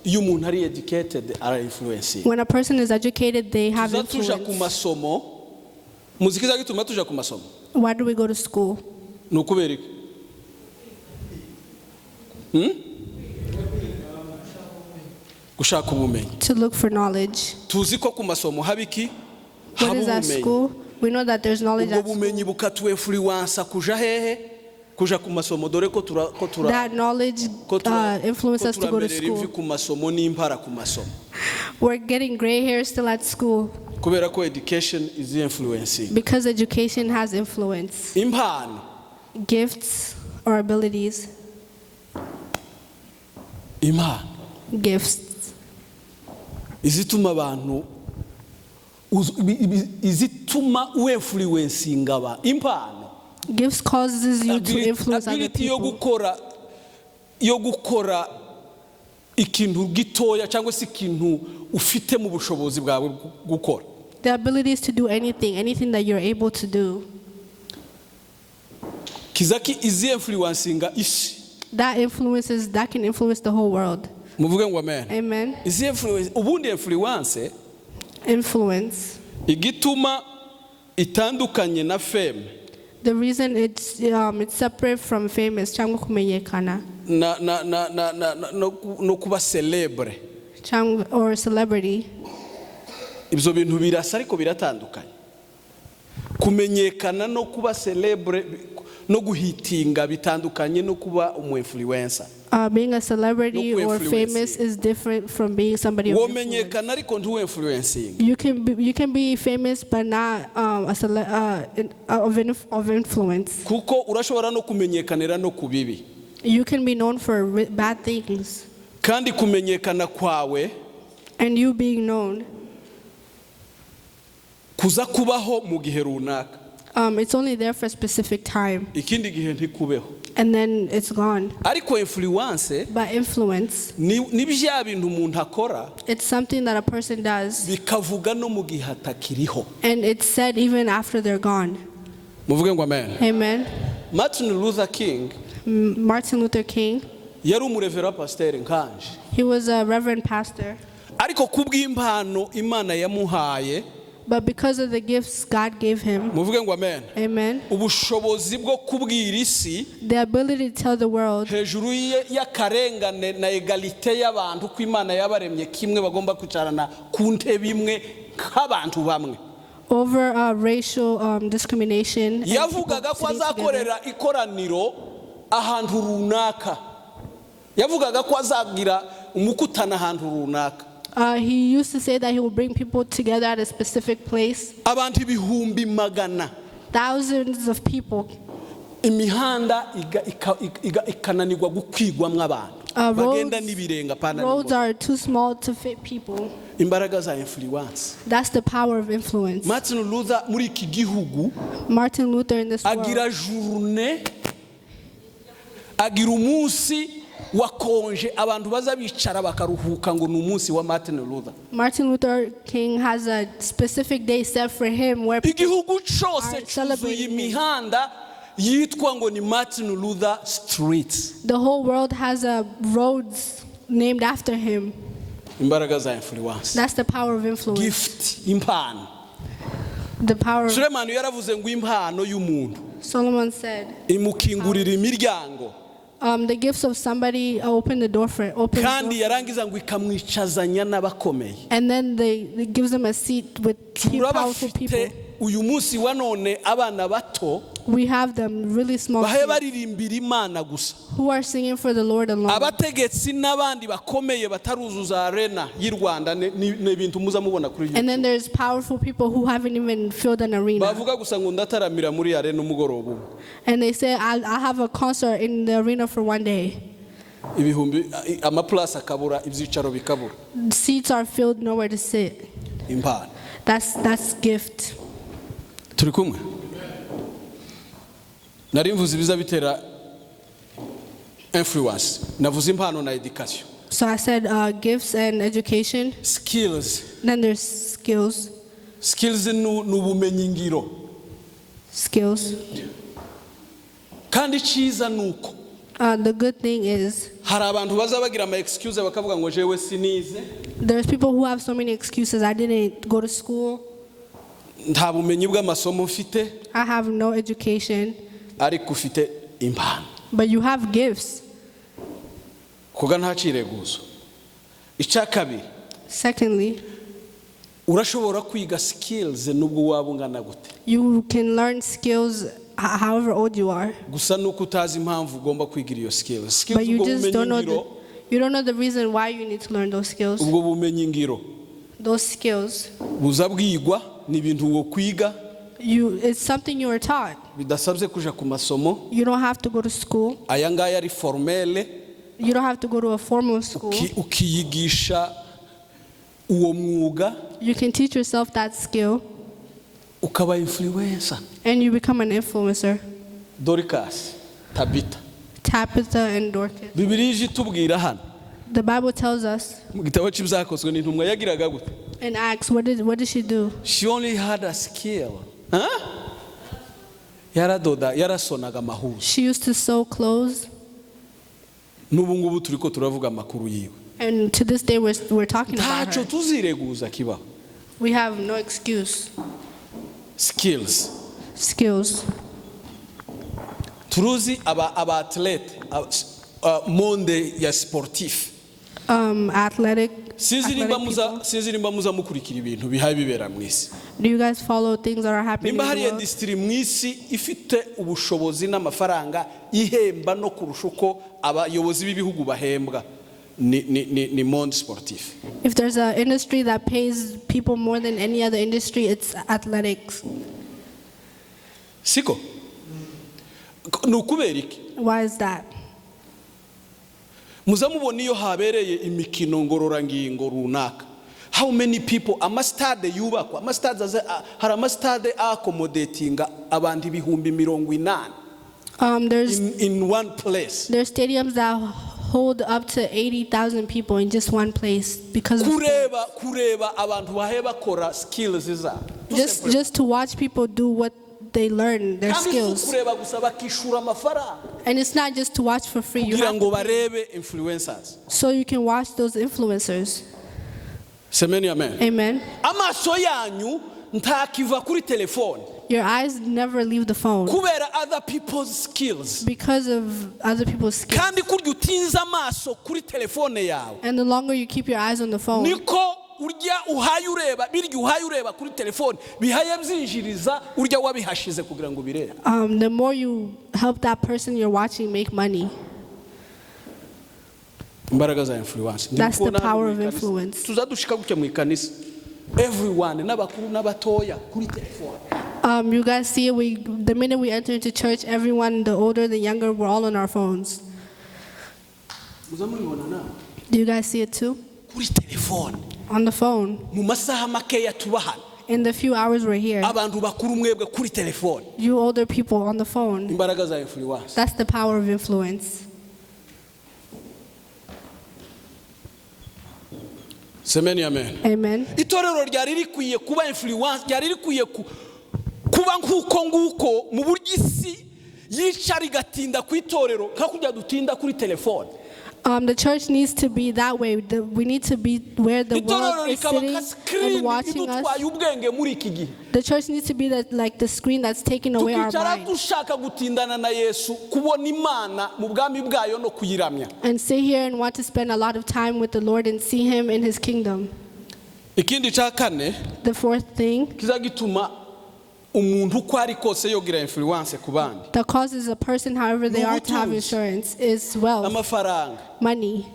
iyo umuntu ari educated ara influence. When a person is educated, they have Tuza tuja ku influence. masomo, muziki gituma tuja ku masomo. Why do we go to school? Ni ukubera iki? Gushaka ubumenyi. To look for knowledge. Tuzi ko ku masomo haba iki? What Haba is at ubumenyi. school? We know that there's knowledge Ubwo at school. bumenyi bukatu influence kuja hehe? Kuja ku masomo dore ko tura ko tura That knowledge ko tura influenced ko us to go to turamerera imvi school. Ku masomo n'impara ku masomo. We're getting gray hair still at school Kubera ko education is influencing. Because education has influence. Impano. Gifts or abilities, Impano. Gifts. Izituma abantu izituma uinfluencinga aba impano. Gifts causes you to influence other Ability yo people. gukora ikintu gitoya cyangwa se ikintu ufite mu bushobozi bwawe gukora. The abilities to do anything, anything that you're able to do. Kizaki izi influencinga isi. That can influence the whole world. Muvuge ngo amen. Amen. Izi influence ubundi influence Influence. Igituma itandukanye na fame The reason it's separate from famous, cyangwa kumenyekana, na no kuba célèbre. Cyangwa or celebrity. Ibyo bintu birasa ariko biratandukanye. Kumenyekana no kuba célèbre no guhitinga bitandukanye no kuba umu influencer. Being a celebrity No or influence. Famous is different from being somebody of influence. Womenyekana ariko ntuwinfluencinga. You can be famous but not a cele- in- of, inf- of influence. Kuko urashobora no kumenyekanira no ku bibi. You can be known for bad things, Kandi kumenyekana kwawe and you being known, kuza kubaho mu gihe runaka. It's only there for a specific time, Ikindi gihe ntikubeho. And then it's gone. Ariko influence But influence, ni bya bintu umuntu akora it's something that a person does, bikavuga no mu gihe atakiriho. And it's said even after they're gone. Muvuge ngo amen. Amen. Martin Luther King Martin Luther King, yari umurevera pasiteri nkanje. He was a reverend pastor, Ariko kubw'impano Imana yamuhaye, but because of the gifts God gave him, muvuge ngo amen, amen, ubushobozi bwo kubwira isi the ability to tell the world hejuru y'akarengane na égalité y'abantu ko Imana yabaremye kimwe bagomba kwicarana ku ntebe imwe nk'abantu bamwe. Over racial discrimination and people Yavugaga ko sitting together. azakorera ikoraniro ahantu runaka. Yavugaga ko azagira umukutano ahantu runaka. He used to say that he will bring people together at a specific place, Abantu ibihumbi magana. Thousands of people. Imihanda ikananirwa gukwigwamo abantu. Bagenda n'ibirenge apana Roads n'imodoka. Are too small to fit people. Imbaraga za influence. That's the power of influence. Martin Luther muri iki gihugu Martin Luther in this world, agira journée, agira umunsi wa congé abantu baza bicara bakaruhuka ngo ni umunsi wa Martin Luther. Martin Luther King has a specific day set for him where people Igihugu cyose are cyuzuye celebrating him. Imihanda yitwa ngo ni Martin Luther Street. The whole world has a roads named after him. Imbaraga za influence. That's the power of influence. Gift, impano. The power of Sulemani yaravuze ngo impano y'umuntu Solomon said, imukingurira imiryango. The gifts of somebody open the door for open the Kandi door. yarangiza ngo ikamwicazanya n'abakomeye. And then it gives them a seat with powerful people. Turabafite uyu munsi wa none abana bato We have them really small bahe kids baririmbira Imana gusa. Who are singing for the Lord alone. Abategetsi n'abandi bakomeye bataruzuza arena y'i Rwanda ni ibintu muza mubona kuri And then YouTube. There's powerful people who haven't even filled an arena. Bavuga gusa ngo ndataramira muri arena umugoroba umwe. And they say, I'll have a concert in the arena for one day. Ibihumbi amaplasi akabura ibyicaro bikabura. Seats are filled, nowhere to sit. Impano. That's gift. Turi kumwe? Nari mvuze ibiza bitera influence, navuze impano na education. So I said gifts and education. Skills. Then there's skills. Skills ni ubumenyingiro. Skills. Kandi icyiza ni uko The good thing is hari abantu baza bagira ama excuse bakavuga ngo jewe sinize. There's people who have so many excuses. I didn't go to school. Nta bumenyi bw'amasomo mfite. I have no education. Ariko ufite impano. But you have gifts. Kuga nta cireguzo. Icya kabiri, Secondly, urashobora kwiga skills nubwo waba ungana gute. You can learn skills however old you are. Gusa nuko utazi impamvu ugomba kwigira iyo skills. Skills, But you ubwo just don't know bumenyi ngiro, you don't know the reason why you need to learn those skills. Ubwo bumenyi ngiro Those skills. Buza bwigwa, ni ibintu wo kwiga It's something you were taught. Bidasabye kuja ku masomo. You don't have to go to school. Aya ngaya ari formel. You don't have to go to a formal school. Ukiyigisha uwo mwuga, You can teach yourself that skill ukaba influencer. And you become an influencer. Dorcas, Tabita. Tabitha and Dorcas. Bibiliya ije itubwira hano The Bible tells us mu gitabo cy'Ibyakozwe n'Intumwa, yagiraga gute? In Acts, what did she do? She only had a skill, huh? Yaradoda, yarasonaga amahuzu. She used to sew clothes, N'ubu ngubu turi ko turavuga amakuru yiwe. And to this day we're talking about Ntacyo her. tuzireguza kibaho. We have no excuse. Skills. Skills. Turuzi aba athlete, monde ya sportif. Athletic. Sinzi nimba Athletic muza people. Sinzi nimba muza mukurikira ibintu bihaye bibera mu isi. Do you guys follow things that are happening Nimba in hari the world? industry mu isi ifite ubushobozi n'amafaranga, ihemba no kurusha uko abayobozi b'ibihugu bahembwa, ni monde sportif. If there's an industry that pays people more than any other industry, it's athletics. Siko ni ukubera iki? Why is that? Muza mubona iyo habereye imikino ngororangingo runaka, how many people, amasitade yubakwa, amasitade hari amasitade accommodatinga abantu 80,000 There's in one place. There's stadiums that hold up to 80,000 people in just one place because of sports. Kureba abantu bahe bakora skills zabo. Just to watch people do what they learn, their Kandi si skills. ukureba gusa, bakishura amafaranga And it's not just to watch for free. You kugira have ngo to pay barebe influencers. so you can watch those influencers. Semeni amen. Amen. Amaso yanyu ntakiva kuri telefone Your eyes never leave the phone kubera other people's skills. Because of other people's skills. Kandi kurya utinze amaso kuri telefone yawe, And the longer you keep your eyes on the phone, niko urya uhaye ureba birya uhaye ureba kuri telefone bihaye byinjiriza urya wabihashize kugira ngo ubirebe. The more you help that person you're watching make money. Imbaraga za influence. Ndi That's the kubona hano power mu of ikanisa. Influence. Tuzadushika gutya mu ikanisa, everyone, n'abakuru n'abatoya, kuri telefone. You guys see, the minute we enter into church, everyone, the older, the younger, we're all on our phones. Muza mubibona nawe. Do you guys see it too? Kuri telefone. On the phone. Mu masaha makeya tuba hano, In the few hours we're here, abantu bakuru mwebwe kuri telefone. You older people on the phone. Imbaraga za influence. That's the power of influence. Semeni amen. Amen. Itorero ryari rikwiye kuba influence, ryari rikwiye kuba nk'uko nguko mu buryo isi yicara igatinda ku itorero nka kurya dutinda kuri telefone. The church needs to be that way. We need to be where the Itorero world is rikaba sitting nka screen and watching us. idutwaye ubwenge muri iki gihe. The church needs to be like the screen that's taking away our Tukicara mind. Dushaka gutindana na Yesu, kubona Imana mu bwami bwayo no kuyiramya. And sit here and want to spend a lot of time with the Lord and see Him in His kingdom. Ikindi cya kane The fourth thing kiza gituma umuntu uko ari kose yogira influence ku bandi, that causes a person, however they are, to have N'ubutunzi. Insurance is wealth, amafaranga. Money.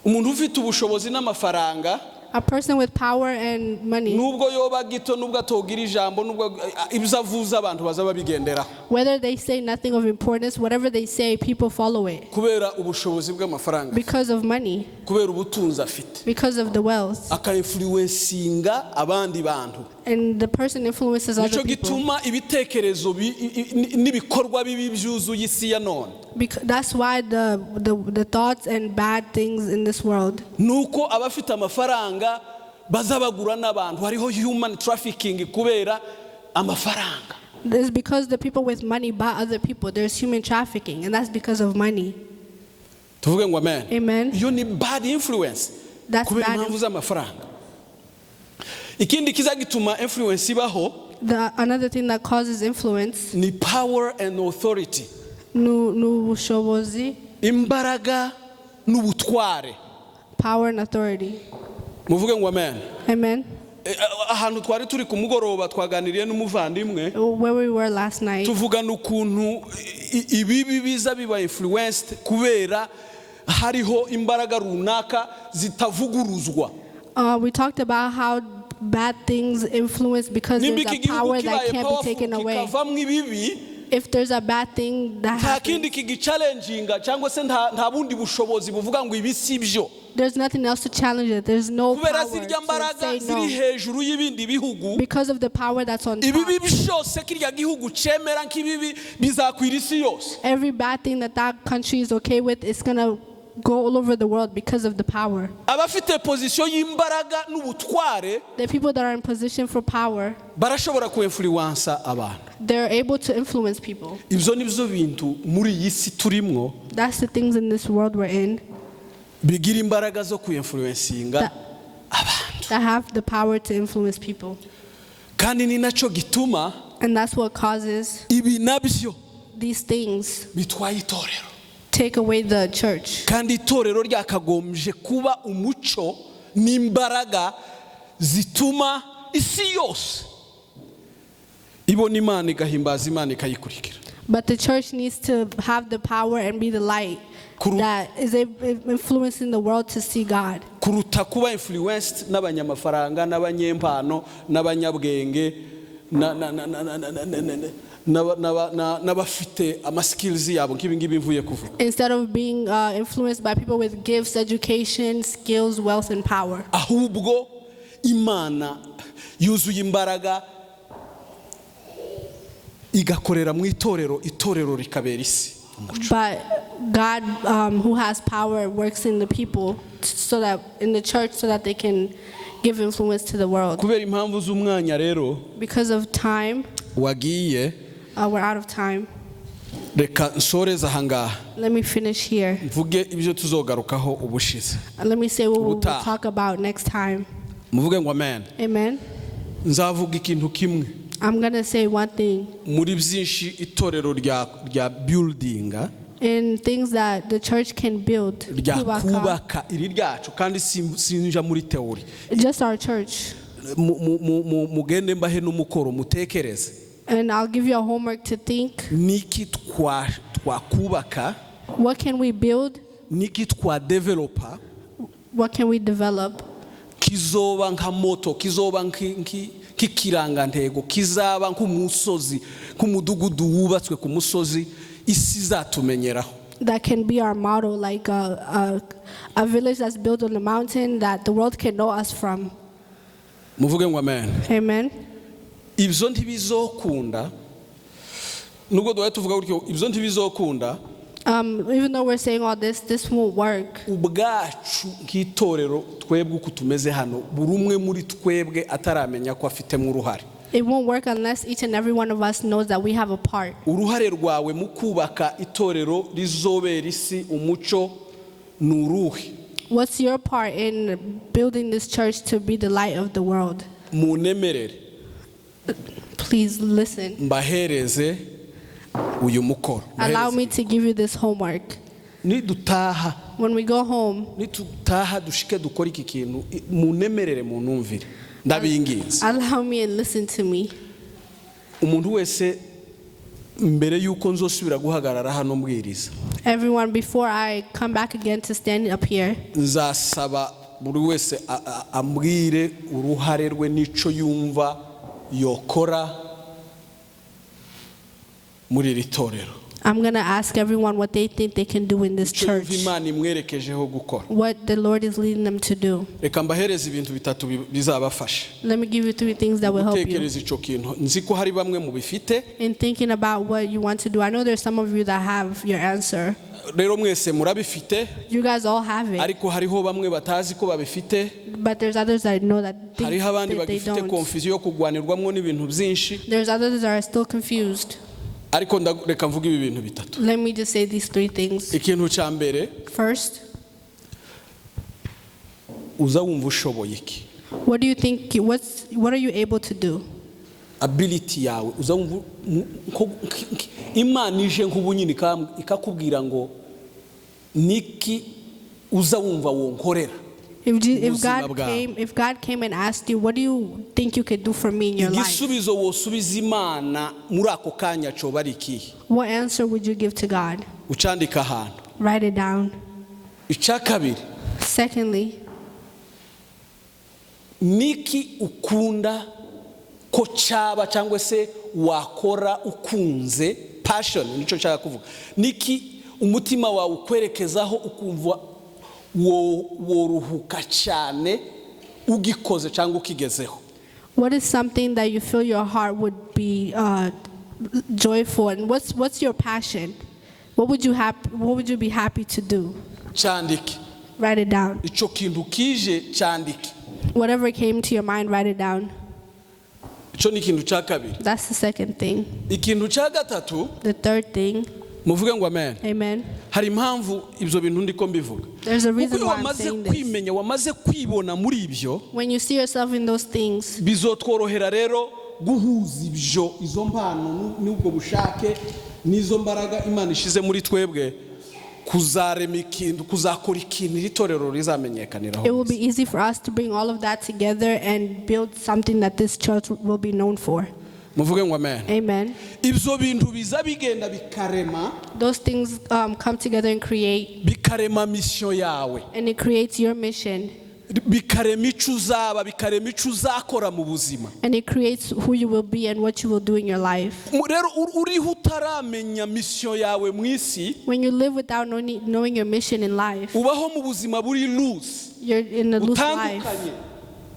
Umuntu ufite ubushobozi n'amafaranga, A person with power and money, nubwo yoba gito, nubwo atogira ijambo, nubwo ibyo avuze abantu baza babigenderaho whether they say nothing of importance, whatever they say, people follow it kubera ubushobozi bw'amafaranga, because of money, kubera ubutunzi afite, because of the wealth. Aka-influencinga abandi bantu. And the person influences other Nicyo people. gituma ibitekerezo n'ibikorwa bibi byuzuye isi ya none. That's why the thoughts and bad things in this world. Nuko abafite amafaranga baza bagura n'abantu, hariho human trafficking kubera amafaranga. It's because the people with money buy other people. There's human trafficking, and that's because of money. Tuvuge ngo amen. Amen. Iyo ni bad influence That's kubera bad. impamvu z'amafaranga. Ikindi kiza gituma influence ibaho Another thing that causes influence, ni power and authority, n'ubushobozi, imbaraga n'ubutware. Power and authority. Muvuge ngo amen. Amen. Ahantu twari turi ku mugoroba, twaganiriye n'umuvandimwe, Where we were last night, tuvugana ukuntu ibibi biza biba influenced kubera hariho imbaraga runaka zitavuguruzwa. We talked about how bad things influence because Nimba there's iki a gihugu power that kibaye can't be powerful, taken away. kikavamwo ibibi, If there's a bad thing that nta kindi happens, kigichallenginga cyangwa se nta bundi bushobozi buvuga ngo ibi si byo. There's nothing else to challenge it. There's no Kubera power zirya to mbaraga say ziri no. hejuru y'ibindi bihugu, Because of the power that's on top. ibibi byose kirya gihugu cemera nk'ibibi bizakwira isi yose. Every bad thing that that country is okay with, it's gonna go all over the world because of the power. Abafite position y'imbaraga n'ubutware The people that are in position for power, barashobora kuinfluensa abantu. They're able to influence people. Ibyo ni byo bintu muri iyi si turimwo That's the things in this world we're in bigira imbaraga zo kuinfluencinga abantu. That have the power to influence people. Kandi ni nacyo gituma And that's what causes ibi nabyo these things bitwaye itorero. Take away the church. Kandi itorero ryakagombye kuba umuco n'imbaraga zituma isi yose ibona Imana, igahimbaza Imana, ikayikurikira. But the church needs to have the power and be the light that is influencing the world to see God. Kuruta kuba influenced n'abanyamafaranga n'abanyempano n'abanyabwenge n'abafite amaskills yabo nk'ibi ngibi mvuye kuvuga. Instead of being influenced by people with gifts, education, skills, wealth, and power. Ahubwo Imana yuzuye imbaraga igakorera mu itorero, itorero rikabera isi umuco. But God, who has power, works in the people so that in the church so that they can give influence to the world. Kubera impamvu z'umwanya rero Because of time, wagiye, we're out of time. Reka nsoreze ahangaha. Let me finish here. Mvuge ibyo tuzogarukaho ubushize. Let me say what we will Ubutaha. Talk about next time. Muvuge ngo amen. Amen. Nzavuga ikintu kimwe I'm going to say one thing. Muri byinshi itorero rya buildinga, In things that the church can build, rya kubaka, kubaka iri ryacu, kandi sinja muri theory. Just our church. Mugende mbahe n'umukoro mutekereze. And I'll give you a homework to think. Niki twakubaka? What can we build? Niki twadevelopa What can we develop? Kizoba nka motto, kizoba nk'ikirangantego, kizaba nk'umusozi, nk'umudugudu wubatswe ku musozi isi izatumenyeraho? That can be our model, like a village that's built on the mountain that the world can know us from. Muvuge ngo amen. Amen. Ibyo ntibizokunda, nubwo duhaye tuvuga gutyo, ibyo ntibizokunda. Even though we're saying all this, this won't work. Ubwacu nk'itorero, twebwe uko tumeze hano, buri umwe muri twebwe ataramenya ko afitemo uruhare. It won't work unless each and every one of us knows that we have a part. Uruhare rwawe mu kubaka itorero rizobera isi umuco ni uruhe? What's your part in building this church to be the light of the world? Munemerere Please listen. Mbahereze uyu mukoro. Allow Mbahereze. Me to give you this homework. Nidutaha, When we go home, nitutaha dushike dukore iki kintu, munemerere munumvire, ndabinginze. Allow me and listen to me. Umuntu wese, mbere y'uko nzosubira guhagarara hano mbwiriza, Everyone, before I come back again to stand up here, nzasaba buri wese ambwire uruhare rwe n'icyo yumva yokora muri iri torero, I'm going to ask everyone what they think they can do in this icyo yumva church, Imana imwerekejeho gukora. What the Lord is leading them to do. Reka mbahereze ibintu bitatu bizabafasha Let me give you three things that will help you. gutekereza icyo kintu. Nzi ko hari bamwe mu bifite. In thinking about what you want to do, I know there's some of you that have your answer. Rero mwese murabifite, You guys all have it, ariko hariho bamwe batazi ko babifite. But there's others that know that think Hariho abandi that they bagifite don't. confusion yo kugwanirwamo n'ibintu byinshi. There's others that are still confused. Ariko reka mvuge ibi bintu bitatu. Let me just say these three things. Ikintu cya mbere, First, uza wumva ushoboye iki? What do you think? What are you able to do? Ability yawe, uza wumva Imana ije nk'ubu nyine ikakubwira ngo niki uza wumva wonkorera? If Ubuzima God bwawe. Came, if God came and asked you, "What do you think you could do for me in your life?" Igisubizo wosubiza Imana muri ako kanya coba ari ikihe? What answer would you give to God? Ucandika ahantu. Write it down. Icya kabiri, Secondly, niki ukunda ko cyaba cyangwa se wakora ukunze? Passion nicyo nshaka kuvuga. Niki umutima wawe ukwerekezaho ukumva woruhuka cyane ugikoze cyangwa ukigezeho? What is something that you feel your heart would be joyful, and what's your passion? What would you be happy to do? Cyandike. Write it down. Icyo kintu kije, cyandike. Whatever came to your mind, write it down. Icyo ni ikintu cya kabiri. That's the second thing. Ikintu cya gatatu. The third thing, Muvuge ngo amen. Amen. Hari impamvu ibyo bintu ndiko mbivuga. There's a Kuko reason iyo why I'm wamaze saying this. kwimenya, wamaze kwibona muri ibyo, When you see yourself in those things, bizotworohera rero guhuza ibyo, izo mpano n'ubwo bushake n'izo mbaraga Imana ishize muri twebwe, kuzarema ikintu, kuzakora ikintu iri torero rizamenyekaniraho. It will be easy for us to bring all of that together and build something that this church will be known for. Muvuge ngo amen. Amen. Ibyo bintu biza bigenda bikarema, Those things come together and create, bikarema mission yawe, and it creates your mission, bikarema icyo uzaba, bikarema icyo uzakora mu buzima. And it creates who you will be and what you will do in your life. Rero uriho utaramenya mission yawe mu isi, When you live without knowing your mission in life, ubaho mu buzima buri loose, you're in a loose life. butandukanye.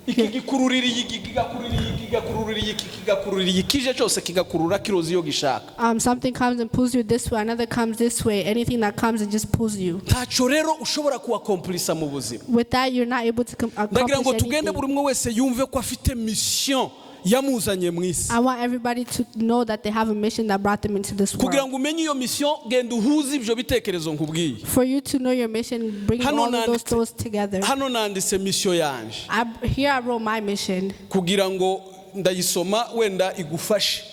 Iki gikururira iyi, kigakururira iyi, kigakururira iyi, kigakururira iyi, kije cyose kigakurura kiroza iyo gishaka. Something comes and pulls you this way, another comes this way. Anything that comes, it just pulls you. Ntacyo rero ushobora kuwaccomplisha mu buzima. With that, you're not able to Ndagira ngo accomplish tugende, anything. Buri umwe wese yumve ko afite mission yamuzanye mu isi. I want everybody to know that they have a mission that brought them into this Kugira world. Ngo umenye iyo mission, genda uhuze ibyo bitekerezo nkubwiye. For you to know your mission, bring Hano all of those thoughts together. Hano nanditse mission yanje. Here I wrote my mission. Kugira ngo ndayisoma, wenda igufashe.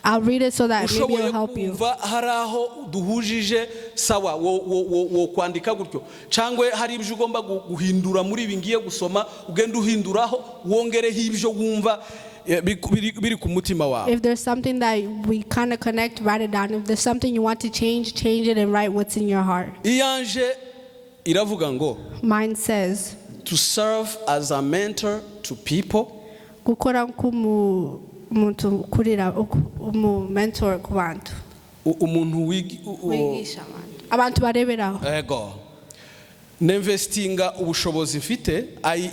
I'll read it so that maybe Ushoboye it'll help you. Kumva hari aho duhujije, sawa, wo kwandika gutyo, cyangwa hari ibyo ugomba guhindura muri ibi ngiye gusoma, ugenda uhinduraho, wongereho ibyo wumva biri ku mutima wawe. If there's something that we kind of connect, write it down. If there's something you want to change, change it and write what's in your heart. Iyanje iravuga ngo, Mine says, to serve as a mentor to people, gukora nk'umu muntu ukurira umu mentor ku bantu. Umuntu Wigisha abantu, abantu bareberaho. Ego. Ninvestinga ubushobozi mfite. I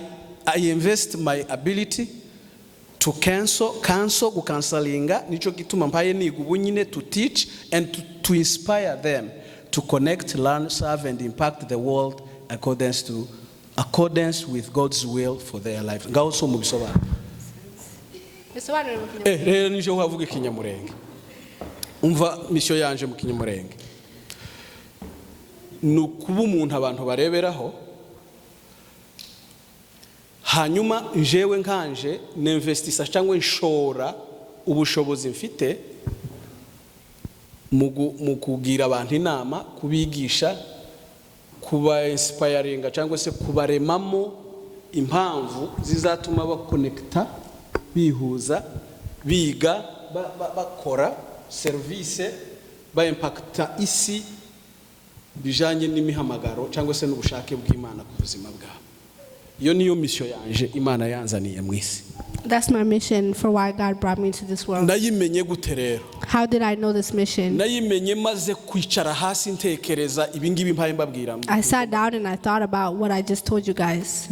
invest my ability to counsel, gucounselinga, nicyo gituma mpaye niga ubu nyine, to teach and to inspire them to connect, learn, serve and impact the world accordance with God's will for their life. Ngaho so mu bisobanuro. Bisobanure mu Kinyarwanda. Rero nije uhavuga Ikinyamurenge. Umva, mission yanje mu Kinyamurenge ni ukuba umuntu abantu bareberaho. Hanyuma njewe nkanje ninvestisa cyangwa nshora ubushobozi mfite mu kugira abantu inama, kubigisha, kuba inspiringa cyangwa se kubaremamo impamvu zizatuma baconnecta, bihuza, biga, bakora serivisi, baimpacta isi bijanye n'imihamagaro cyangwa se n'ubushake bw'Imana ku buzima bwabo. Iyo niyo mission yanje Imana yanzaniye mu isi. That's my mission for why God brought me into this world. Nayimenye gute rero? How did I know this mission? Nayimenye maze kwicara hasi ntekereza ibingibi mpaye mbabwira. I sat down and I thought about what I just told you guys.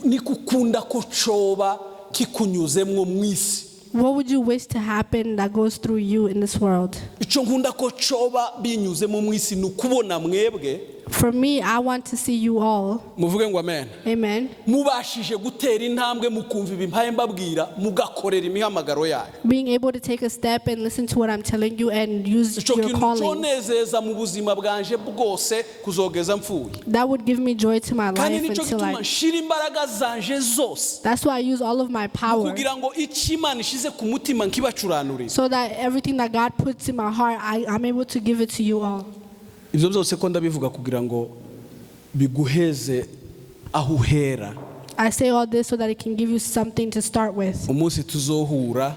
Nikukunda ko coba kikunyuzemwo mu isi? What would you wish to happen that goes through you in this world? Icyo nkunda ko coba binyuzemo mu isi ni ukubona mwebwe. For me, I want to see you all. Muvuge ngo amen. Amen. Mubashije gutera intambwe, mukumva ibi mpaye mbabwira, mugakorera imihamagaro yayo. Being able to take a step and listen to what I'm telling you and use Icyo your kintu calling. Cyonezeza mu buzima bwanje bwose kuzogeza mpfuye. That would give me joy to my Kandi life nicyo until gituma I. nshira imbaraga zanje zose That's why I use all of my power kugira ngo icyo Imana ishize ku mutima nkibacuranurire. So that everything that God puts in my heart, I'm able to give it to you all. Ibyo byose ko ndabivuga kugira ngo biguheze aho uhera. I say all this so that it can give you something to start with. Umunsi tuzohura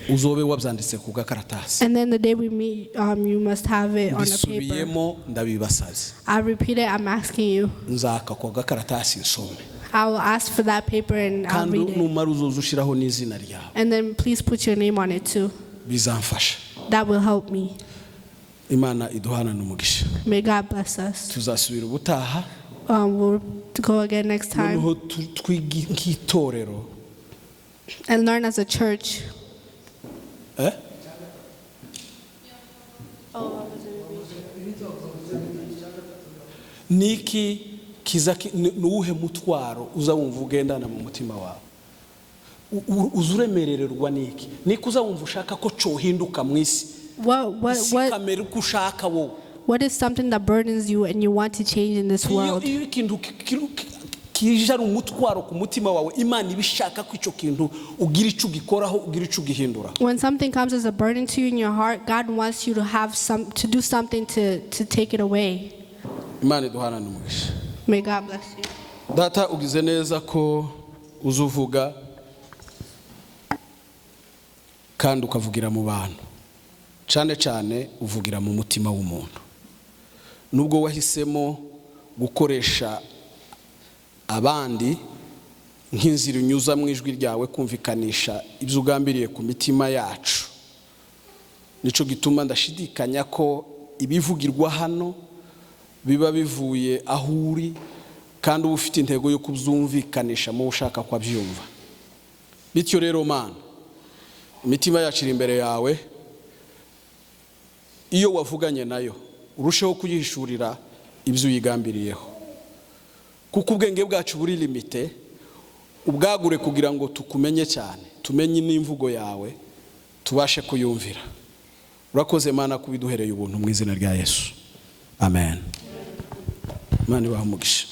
uzobe wabyanditse ku gakaratasi. And then the day we meet, you must have it on a paper. Mbisubiyemo, ndabibasabye. I repeat it, I'm asking you. Nzaka ku gakaratasi nsome. I will ask for that paper and I'll Kandi read it. numara uzoza ushyiraho n'izina ryawe. And then please put your name on it too. Bizamfasha. That will help me. Imana iduhanane umugisha. May God bless us. Tuzasubira ubutaha. We'll go again next time Noneho tu- twige nk'itorero. And learn as a church. Eh? Niki kiza ki- ni ni uwuhe mutwaro uza wumva ugendana mu mutima wawe? U- u- uza uremerererwa niki? Niki uza wumva ushaka ko cohinduka mu isi? Isi ikamera uko ushaka wowe. What is something that burdens you and you want to change in this Iyo world? Iyo ikintu ki- ki- ki- kije ari umutwaro ku mutima wawe, Imana iba ishaka ko icyo kintu ugira icyo ugikoraho, ugira icyo ugihindura. When something comes as a burden to you in your heart, God wants you to have some to do something to take it away. Imana iduhanane umugisha. May God bless you. Data, ugize neza ko uza uvuga kandi ukavugira mu bantu, cyane cyane uvugira mu mutima w'umuntu, nubwo wahisemo gukoresha abandi nk'inzira unyuza mu ijwi ryawe kumvikanisha ibyo ugambiriye ku mitima yacu. Nicyo gituma ndashidikanya ko ibivugirwa hano biba bivuye aho uri kandi uba ufite intego yo kubyumvikanisha mu ushaka ko abyumva. Bityo rero Mana, imitima yacu iri imbere yawe. Iyo wavuganye nayo urusheho kuyihishurira ibyo uyigambiriyeho, kuko ubwenge bwacu buri limité. Ubwagure kugira ngo tukumenye cyane, tumenye n'imvugo yawe, tubashe kuyumvira. Urakoze Mana kubiduhereye ubuntu. Mu izina rya Yesu, amen. Imana ibaha umugisha.